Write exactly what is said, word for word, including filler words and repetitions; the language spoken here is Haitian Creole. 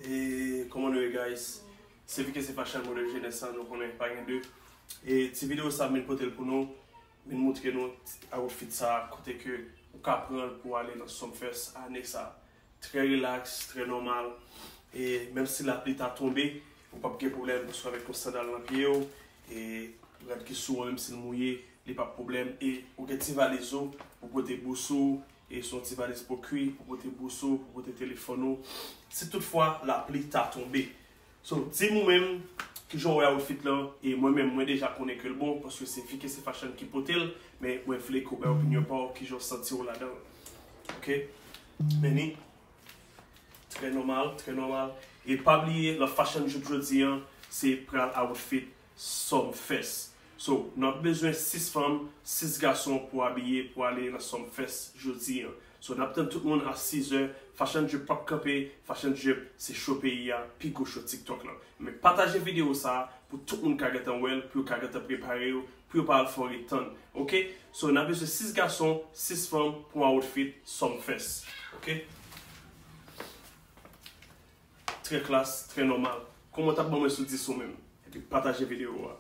E kòman nou ye, guys? Se V K C Fashion, modèl jenès la, nou konnen pa gen de. E ti videyo sa m vin pote l pou nou, vin montre nou outfit sa kote ke ou ka pran l pou ale nan Sumfest ane sa. Trè relax, trè nòmal. E menm si lapli ta tonbe, ou p ap gen pwoblèm paske avèk yon sandal nan pye w, e rad ki sou ou menm si l mouye, li p ap pwoblèm. E ou gen ti valiz ou pou pote bous ou, e se yon ti valiz pou kwi, pou pote bous ou, pou pote telefòn ou. Si toutfwa lapli ta tonbe. So, di m ou menm, kijan w wè outfit lan, e mwen menm, mwen deja konnen ke l bon, paske se V K C Fashion ki pote l, men mwen vle ke w bay opinyon pa w, kijan w santi w ladan l. Ok? Men ni, trè nòmal, trè nòmal. E pa bliye, nan Fashion Drip jodi an, se pral outfit Sumfest. So, n ap bezwen sis fanm, sis gason pou abiye, pou ale nan Sumfest jodi an. So, n ap tann tout moun a sis zè. Fashion Drip p ap kanpe, Fashion Drip se show peyi a, pi gwo show TikTok lan. Men pataje videyo sa a pou tout moun ka gentan wè l, pou yo ka gentan prepare yo, pou yo pa al fè w ret tann. Ok? So, n ap bezwen sis gason, sis fanm pou yon outfit Sumfest. Ok? Trè klas, trè nòmal. Kòman w t ap ban mwen sou dis ou menm? Epi pataje videyo a.